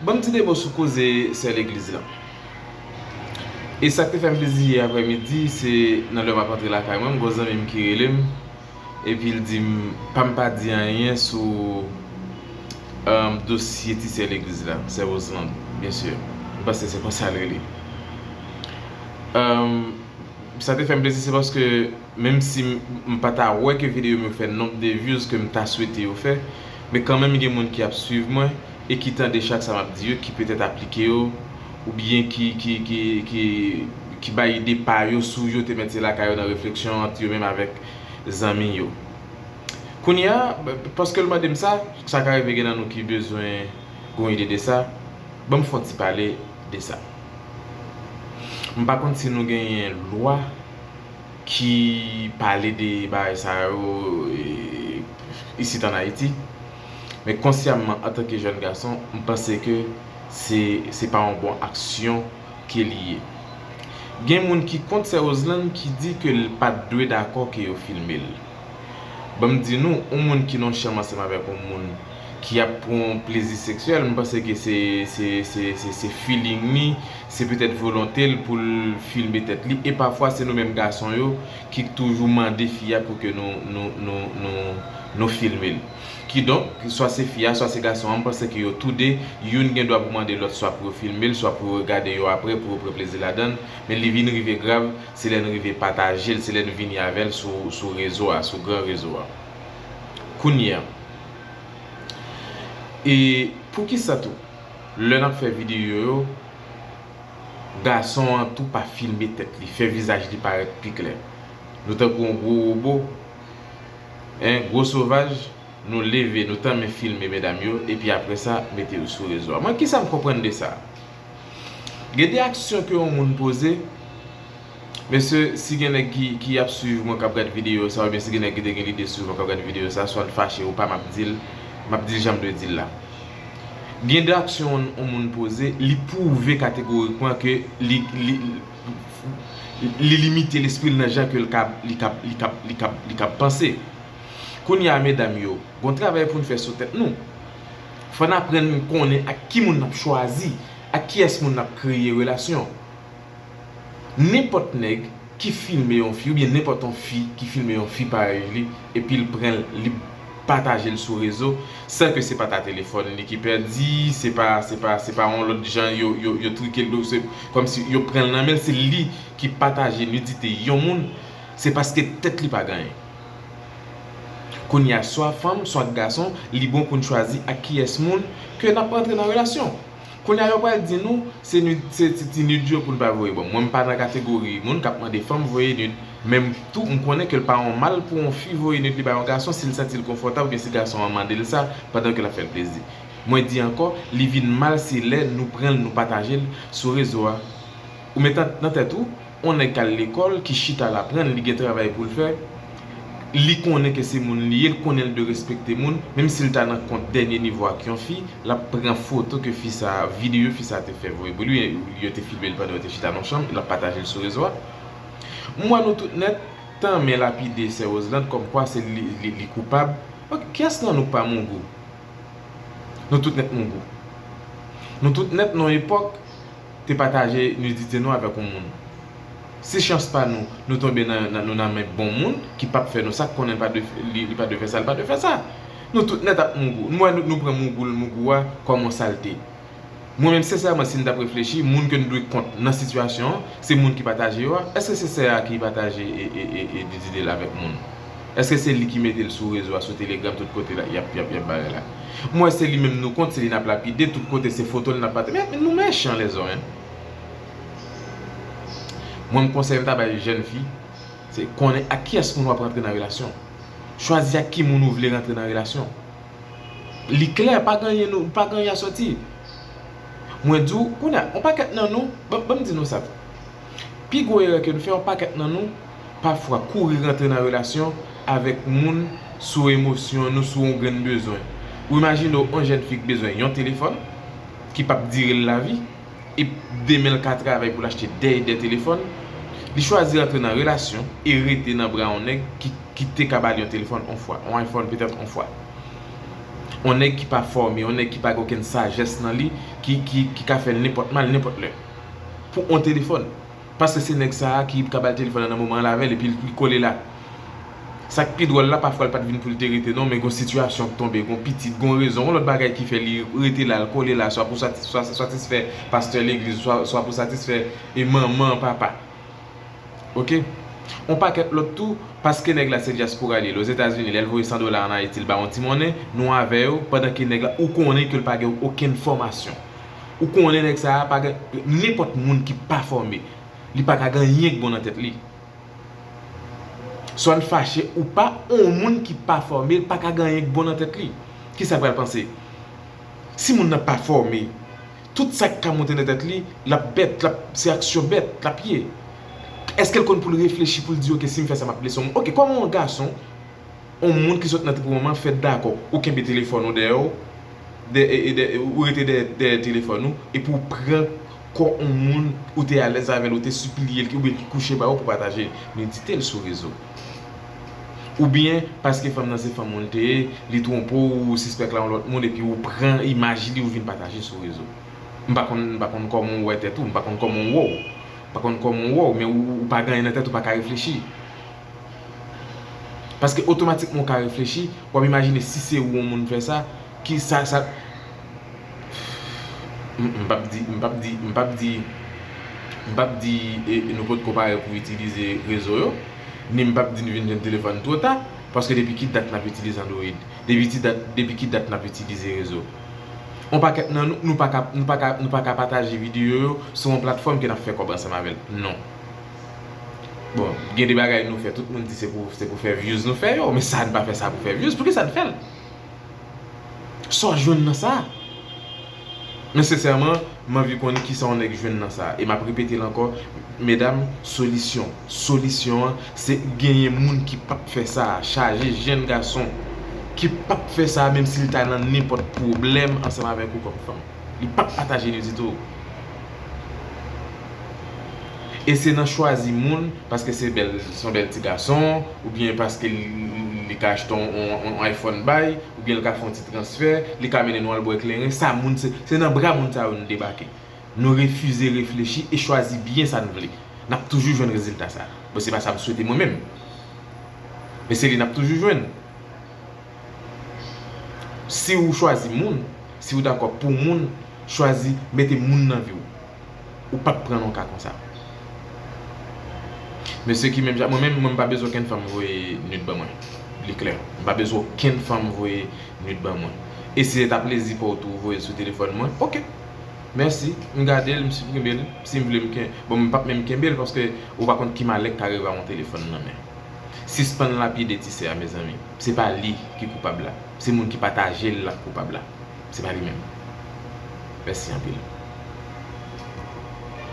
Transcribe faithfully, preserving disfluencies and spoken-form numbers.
Ban m di de mo sou koze sè legliz la. E sa k te fè m plezi yè aprèmidi, se nan lè m ap antre lakay mwen, m gen yon zanmi m ki rele m, epi l di m pa m pa di anyen sou, um, dosye ti sè legliz la, sè Roseland, byen si. M panse se konsa l rele. Um, sa te fè m plezi, se paske menm si m, m pa ta wè ke videyo m yo fè nonb de views ke m ta swete yo fè, men kanmenm gen moun ki ap swiv mwen e ki tande chak sa m ap di yo, ki petèt aplike yo, oubyen ki, ki, ki, ki, ki bay ide pa yo sou yo te mèt se lakay yo nan refleksyon ant yo menm avèk zanmi yo. Kounye a, paske l mande m sa, sa ka rive gen nan nou ki bezwen gen yon ide de sa, ban m fè yon ti pale de sa. M pa konn si nou genyen lwa ki pale de bagay sa yo, e, isit ann Ayiti. Men konsyamman, antanke jèn gason, m panse ke se, se pa yon bon aksyon ke li ye. Gen moun ki kont sè Roseland ki di ke l pa t dwe dakò ke yo filme l. Ban m di nou, yon moun ki nonchalan ansanm avèk yon moun ki ap pran yon plezi seksyèl, m panse ke se, se, se, se, se feeling li, se petèt volonte l pou l filme tèt li. E pafwa, se nou menm gason yo ki toujou mande fi a pou ke nou, nou, nou, nou, nou filme l. Kidonk, swa se fi a, swa se gason an, m panse ke yo tou de, youn gen dwa pou mande lòt swa pou yo filme l, swa pou yo gade yo apre, pou yo pran plezi ladan l. Men li vin rive grav, se lè n rive pataje l, se lè n vini avè l sou, sou rezo a, sou gran rezo a. Kounye a, e poukisa tou, lè n ap fè videyo yo, gason an tou pa filme tèt li, fè vizaj li parèt pi klè? Nou tankou yon gwo wobo, en, gwo sovaj, nou leve, nou tanmen filme medam yo, epi apre sa, mete yo sou rezo a. Mwen, kisa m konprann de sa? Gen de aksyon ke yon moun poze, mesye, si gen nèg ki, ki ap swiv mwen, k ap gad videyo sa, oubyen si gen nèg ki te gen lide swiv mwen, k ap gad videyo sa, swa l fache ou pa, m ap di l, m ap di l jan m dwe di l la. Gen de aksyon yon, yon moun poze, li pwouve kategorikman ke li, li, li limite lespri l nan jan ke l kab, li kab, li kab, li kab, li kab panse. Kounye a, medam yo, gon travay pou n fè sou tèt nou. Fò n aprann konnen ak ki moun n ap chwazi, ak kiyès moun n ap kreye relasyon. Nenpòt nèg ki filme yon fi, oubyen nenpòt yon fi ki filme yon fi parèy li, epi l pran l, li pataje l sou rezo, san ke se pa ta telefòn li ki pèdi, se pa, se pa, se pa yon lòt jan yo, yo, yo trike l, se kòmsi yo pran l nan men l, se li ki pataje nidite yon moun, se paske tèt li pa gen anyen. Kounye a, swa fanm, swa gason, li bon pou n chwazi ak kiyès moun ke n ap rantre nan relasyon. Kounye a, yo pral di nou, se nude, se ti, ti nude yo pou n pa voye ban m. Mwen, m pa nan kategori moun k ap mande fanm voye nude. Men m tou, m konnen ke l pa yon mal pou yon fi voye nude li ba yon gason si l santi l konfòtab oubyen si gason an mande l sa pandan ke l ap fè l plezi. Mwen di ankò, li vin mal se lè nou pran l, nou pataje l sou rezo a. Ou met nan, nan tèt ou, yon nèg k al lekòl, ki chita l aprann, li gen travay pou l fè, li konnen ke se moun li ye, l konnen l dwe respekte moun, menm si l ta nan kont dènye nivo ak yon fi, l ap pran foto ke fi sa, videyo fi sa te fè voye pou li, yo te filme l pandan yo te chita nan chanm, l ap pataje l sou rezo a. M wè nou tout nèt tanmen lapide sè Roseland kòmkwa se li, li, li koupab. Ok, kiyès nan nou k pa mougou? Nou tout nèt mougou. Nou tout nèt nan yon epòk te pataje nidite nou avèk yon moun. Si chans pa nou, nou tonbe nan, nan, nou nan men bon moun ki p ap fè nou sa, k konnen l pa dwe, li, li pa dwe fè sa, li pa dwe fè sa. Nou tout nèt ap mougou. M wè nou, nou pran mougou, mougou a kòm yon salte. Mwen menm, sensèman, si n t ap reflechi, moun ke n dwe kont nan sitiyasyon an, se moun ki pataje yo a. Èske se sè a ki pataje e, e, e, e, nidite l avèk moun? Èske se li ki mete l sou rezo a, sou Telegram, tout kote la, y ap, y ap, y ap bare la? M wè se li menm nou kont, se li n ap lapide, tout kote se foto l n ap pataje. Men, men nou mechan lèzòm, en. Mwen, m konsèy m ta bay jèn fi, se konnen ak kiyès moun w ap rantre nan relasyon. Chwazi ak ki moun ou vle rantre nan relasyon. Li klè, pa gen anyen nou, pa gen anyen a sòti. Mwen di w, kounye a, yon pakèt nan nou, ban, ban m di nou sa. Pi gwo erè ke nou fè, yon pakèt nan nou, pafwa kouri rantre nan relasyon avèk moun sou emosyon nou, sou yon grenn bezwen. Ou imajine w yon jèn fi k bezwen yon telefòn, ki p ap dire l lavi, e demen l ka travay pou l achte dè e dè telefòn, li chwazi rantre nan relasyon e rete nan bra yon nèg ki, ki te ka ba l yon telefòn yon fwa, yon iPhone petèt yon fwa. On nèg ki pa fòme, on nèg ki pa gen okenn sajès nan li, ki, ki, ki ka fè l nenpòt mal, nenpòt lè. Pou on telefòn. Paske se nèg sa a ki ka ba l telefòn nan nan moman an l avè l, epi l, li kole la. Sa k pi dwòl la, pafwa l pa t vin pou l te rete non, men gon sitiyasyon k tonbe, gon pitit, gon rezon, gon lòt bagay ki fè li rete la, l kole la, swa pou satis-, swa, satisfè pastè legliz, swa, swa pou satisfè, e, manman, papa. Oke? On pakèt lòt tou, paske nèg la se dyaspora li ye, Lòzetazini, lè l voye san dola ann Ayiti, l ba yon ti monnen, nou avè yo, pandan ke nèg la, ou konnen ke l pa gen okenn fòmasyon. Ou konnen nèg sa a pa gen, nenpòt moun ki pa fòme, li pa ka gen anyen k bon nan tèt li. Swa n fache ou pa, on moun ki pa fòme, li pa ka gen anyen k bon nan tèt li. Kisa l pral panse? Si moun nan pa fòme, tout sa k ka monte nan tèt li, l ap bèt, l ap, se aksyon bèt l ap ye. Èske l konn pou l reflechi, pou l di, "Oke, si m fè sa, m ap blese yon moun"? Oke, kòman yon gason, yon moun ki sot nan tripotman fè dakò ou kenbe telefòn ou dèyè w, dè, e, e, dè, ou rete dèyè, dèyè telefòn ou, epi w pran kò yon moun ou te alèz avè l, ou te sipliye l, oubyen ki kouche ba ou pou pataje nidite l sou rezo? Oubyen, paske fanm nan se fanm ou l te ye, li twonpe w, ou sispèk l a yon lòt moun, epi ou pran imaj li, ou vin pataje sou rezo. M pa konn, m pa konn kòman w wè tèt ou, m pa konn kòman w wè w. M pa konn kòman w wè w, men ou, ou pa gen anyen nan tèt ou, pa ka reflechi. Paske otomatikman ou ka reflechi, w ap imajine si se ou yon moun fè sa, ki sa, sa, m, m p ap di, m p ap di, m p ap di, m p ap di, e, nou potko pare pou itilize rezo yo, ni m p ap di n vin jwenn telefòn twò ta, paske depi ki dat n ap itilize Android? Depi ki dat, depi ki dat n ap itilize rezo? On pakèt nan nou, nou pa ka, nou pa ka, nou pa ka pataje videyo yo sou yon platfòm ke n ap fè kòb ansanm avè l. Non. Bon, gen de bagay nou fè, tout moun di se pou, se pou fè views nou fè yo, men sa n pa fè sa pou fè views, poukisa n fè l? Sa w jwenn nan sa? Men sensèman, m anvi konn kisa yon nèg jwenn nan sa. E m ap repete l ankò, medam, solisyon. Solisyon an, se genyen moun ki p ap fè sa. Chaje jenn gason ki p ap fè sa, menm si l ta nan nenpòt pwoblèm ansanm avèk ou kòm fanm. Li p ap pataje nou ditou. E se nan chwazi moun, paske se bèl, se yon bèl ti gason, oubyen paske li, li, li ka achte yon, yon, yon iPhone bay, oubyen li ka fè yon ti transfè, li ka mennen nou al bwè kleren, sa moun se, se nan bra moun sa yo nou debake. Nou refize reflechi e chwazi byen sa n vle. N ap toujou jwenn rezilta sa. Bon, se pa sa m swete mwen menm. Men se li n ap toujou jwenn. Si ou chwazi moun, si ou dakò pou moun, chwazi mete moun nan vi w. Ou p ap pran nan yon ka konsa. Mesye ki menm jan, mwen menm, mwen m pa bezwen okenn fanm voye nude ban mwen. Li klè. M pa bezwen okenn fanm voye nude ban mwen. E si se ta plezi pa w tou, ou voye l sou telefòn mwen, oke. Mèsi. M gade l, m siprime l. Si m vle, m ken-, bon, m p ap menm kenbe l paske ou pa konn ki malè k ka rive a yon telefòn nan men. Sispann lapide ti sè a, mezanmi. Se pa li ki koupab la. Se moun ki pataje l la k koupab la. Se pa li menm. Mèsi anpil.